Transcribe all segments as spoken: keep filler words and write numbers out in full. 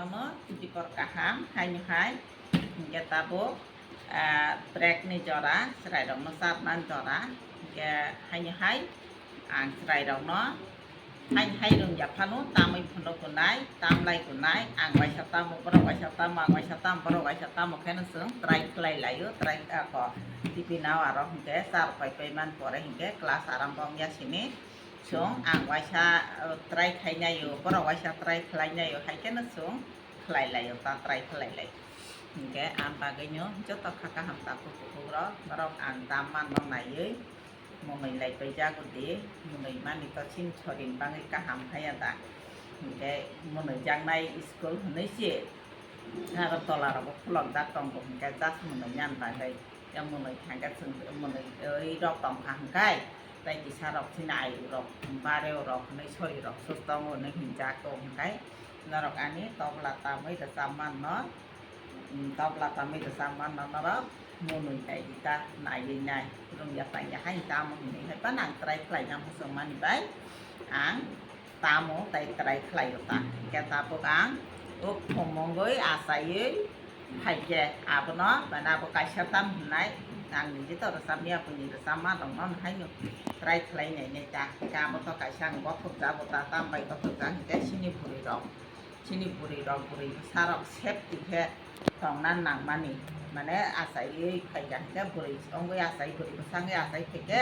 Ano tipor kaham, haino hai, hingke tabuk, ah, break ni jora, chwrai rokno chatna jora, hingke haino hai, ang chwrai rokno, haino hai rwngya phano, tamwi phano kunai, tamlai kunai, ang waisa tamo, borok waisa tamo, ang waisa tamo, borok waisa tamo kheno chwng try khlai laio, try, ako, tipi nao aro hingke char pai pai man pore hingke class arambo wngya sini. Chwng ang waisa, uh, try khainai o, borok waisa try khlainai o, hai kheno chwng khlai lai o, ta try khlai lai. Hingke ang bagwino joto kha kaham takhuk kukhuk rok, norok ang tam manno naiwi, mwnwi lai paijak o di, mwnwi mani to chini sorin bangwi kaham haya da. Hingke mwnwi jaknai school hwnwi se, Agartala rogo khulokjak tongo hingke just mwnwi yan bagwi. Ya mwnwi thangkhe chwng mwnwi oi rok tongkha hingkai, tei kisa rok chini ayu rok, bareo rok hinwi sori rok sus tongo hinwi hinjak tongo hingkai. Norok ani tobla tamwi rwchap manno, mm, tobla tamwi rwchap manno norok mwnwi nai di ta naiwi nai rwngya tangya hai tamo hinwi hai phano ang try khlaina muchung mani bai ang tamo tei try khlai o ta. Hingke tabuk ang o khumungwi achaiwi phaikhe abono, mane abo kaisa tam hinai ang niji to rwchapya, buini rwchapma rokno haino try khlai nainai ta. Hingke abo to kaisa ang gothokjago ta, tambai gothokjak hingke chini bwrwi rok, chini bwrwi rok, bwrwi bwsa rok safety khe tongna nangmani, mane achaiwi phaikha hingke bwrwi wngwi achai, bwrwi bwsa wngwi achai phaikhe,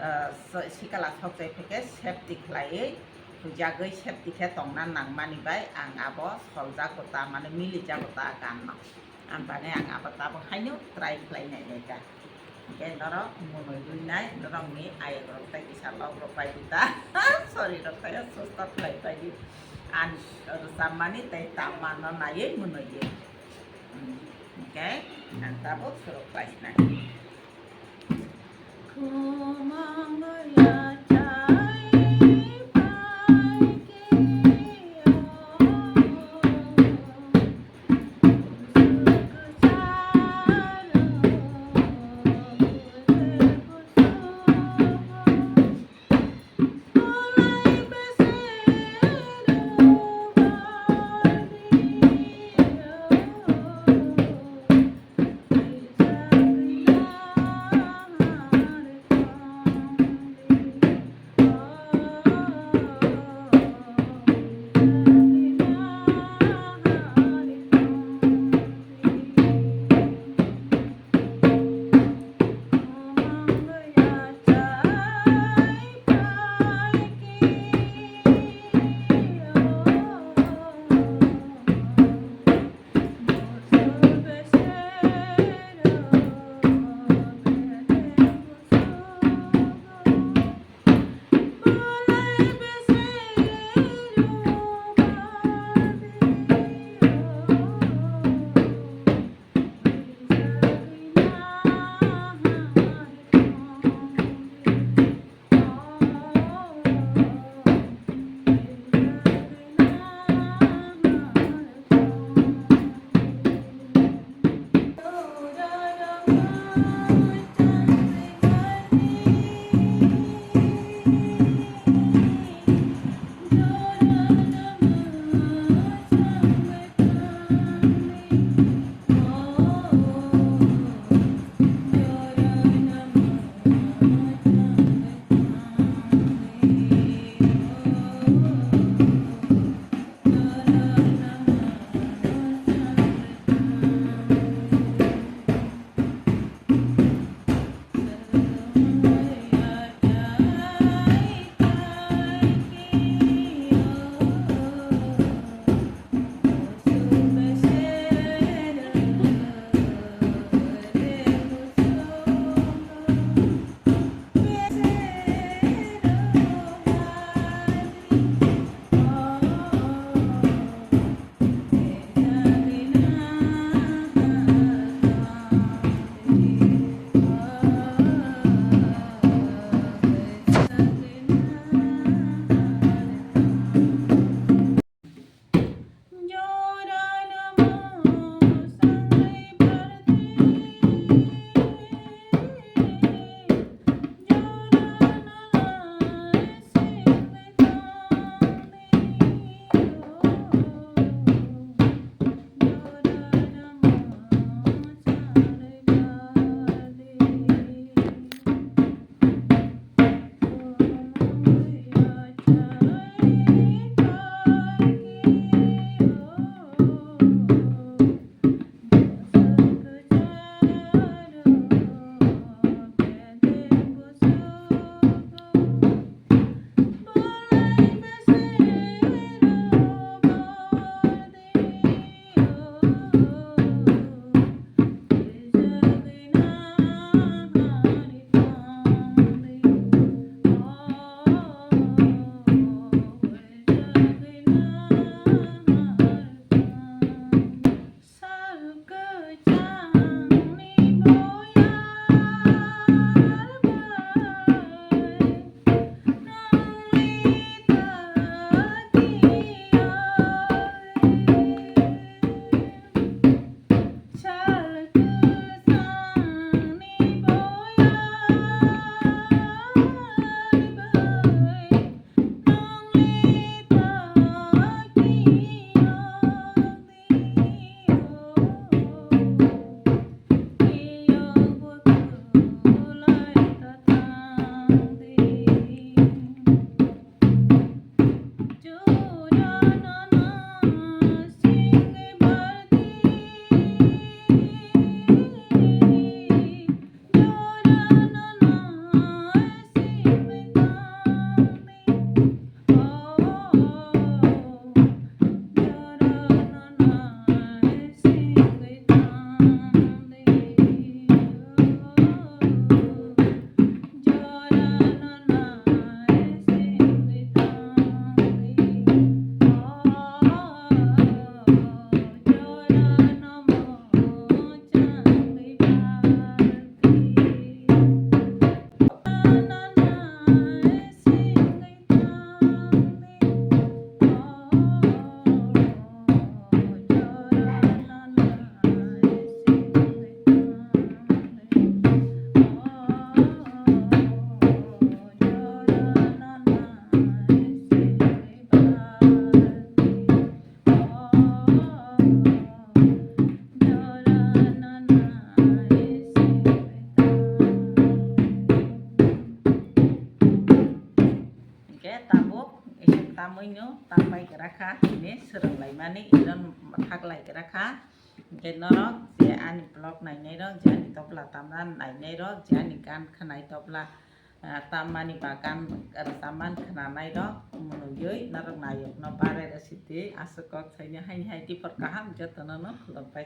ah, so-, sikala sokjai phaikhe safety khlaiwi huijagwi safety khe tongna nangmani bai ang abo soljago ta, mane milijago ta ganno. Ang bagwi ang abo tabuk haino try khlai nainai ta. Hingke norok mwnwi rwinai, norokni ayok rok tei kisa lok rok pai di ta. Sorry rok tei susto khlai pai di. Ang rwchapmani tei tamano naiwi mwnwi di. Hmm, hingke ang tabuk suruk khlai sinai. thaklai gra kha. Hwnkhe norok je ani vlog nainai rok, je ani tobla tamna nainai rok, je ani gan khnai tobla, ah, tammani ba gan rwchapmani khnanai rok, mwnwiwi norok nayokno barai rw sidi, aswk kok saini haini hai diphor kaham jotono no khulumpai.